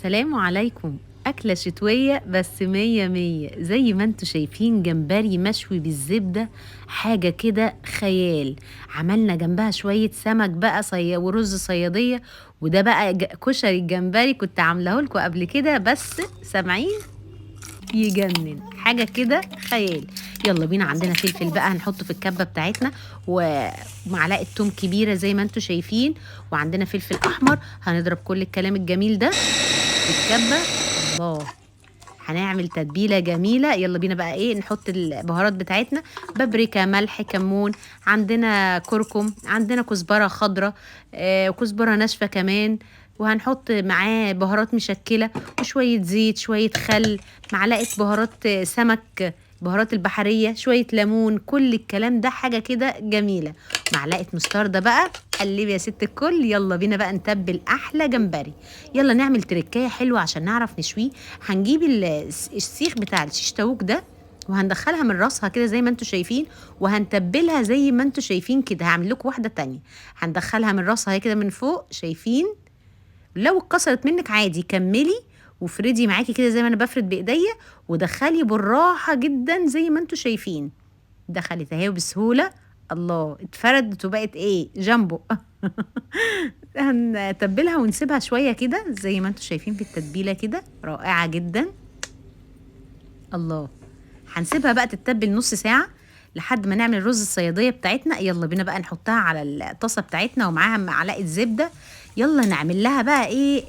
السلام عليكم. أكلة شتوية بس مية مية، زي ما انتوا شايفين جمبري مشوي بالزبدة، حاجة كده خيال. عملنا جنبها شوية سمك بقى ورز صيادية، وده بقى كشري الجمبري كنت عاملاه لكم قبل كده، بس سامعين يجنن، حاجة كده خيال. يلا بينا، عندنا فلفل بقى هنحطه في الكبة بتاعتنا، ومعلقة توم كبيرة زي ما انتوا شايفين، وعندنا فلفل أحمر. هنضرب كل الكلام الجميل ده في الكبة. الله، هنعمل تتبيلة جميلة. يلا بينا بقى نحط البهارات بتاعتنا، بابريكا، ملح، كمون، عندنا كركم، عندنا كزبرة خضرة، وكزبرة ناشفة كمان، وهنحط معاه بهارات مشكلة وشوية زيت، شوية خل، معلقة بهارات سمك، بهارات البحرية، شوية ليمون، كل الكلام ده حاجة كده جميلة. معلقة مستردة بقى، قلبي يا ست الكل. يلا بينا بقى نتبل أحلى جمبري. يلا نعمل تركاية حلوة عشان نعرف نشويه. هنجيب السيخ بتاع الشيش تاوك ده، وهندخلها من راسها كده زي ما انتوا شايفين، وهنتبلها زي ما انتوا شايفين كده. هعمل لكم واحدة تانية، هندخلها من راسها كده من فوق، شايفين؟ لو اتكسرت منك عادي كملي وفردي معاكي كده زي ما انا بفرد بايديا، ودخلي بالراحه جدا زي ما انتوا شايفين. دخلت اهي بسهوله، الله، اتفردت وبقت جامبو. هنتبلها ونسيبها شويه كده زي ما انتوا شايفين في التتبيله كده، رائعه جدا. الله، هنسيبها بقى تتبل نص ساعه لحد ما نعمل الرز الصياديه بتاعتنا. يلا بينا بقى نحطها على الطاسه بتاعتنا ومعاها معلقه زبده. يلا نعمل لها بقى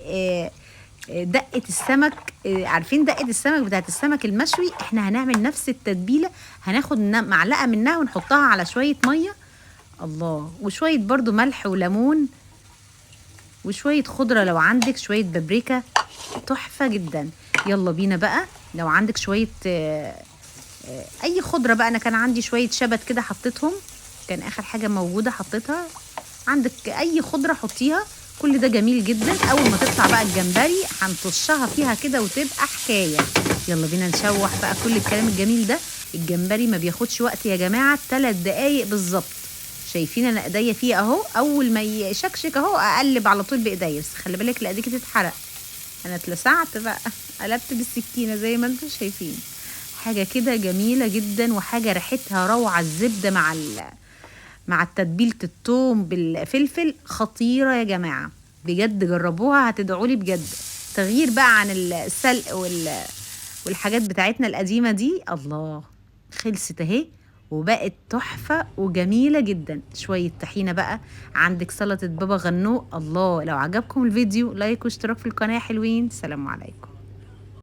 دقه السمك. عارفين دقه السمك بتاعت السمك المشوي؟ احنا هنعمل نفس التتبيله، هناخد معلقه منها ونحطها على شويه ميه، الله، وشويه برضو ملح وليمون وشويه خضره لو عندك، شويه بابريكا، تحفه جدا. يلا بينا بقى، لو عندك شويه، اي خضره بقى، انا كان عندي شويه شبت كده حطيتهم، كان اخر حاجه موجوده حطيتها. عندك اي خضره حطيها، كل ده جميل جدا. اول ما تطلع بقى الجمبري هنطشها فيها كده وتبقى حكايه. يلا بينا نشوح بقى كل الكلام الجميل ده. الجمبري ما بياخدش وقت يا جماعه، 3 دقايق بالظبط. شايفين انا ايديا فيه اهو، اول ما يشكشك اهو اقلب على طول بايديا، بس خلي بالك لا ايديكي تتحرق. انا اتلسعت بقى، قلبت بالسكينه زي ما انتم شايفين. حاجه كده جميله جدا، وحاجه ريحتها روعه. الزبده مع التتبيله الثوم بالفلفل خطيره يا جماعه، بجد جربوها هتدعولي بجد. تغيير بقى عن السلق والحاجات بتاعتنا القديمه دي. الله، خلصت اهي وبقت تحفه وجميله جدا. شويه طحينه بقى، عندك سلطه بابا غنوج. الله، لو عجبكم الفيديو لايك واشتراك في القناه يا حلوين. سلام عليكم.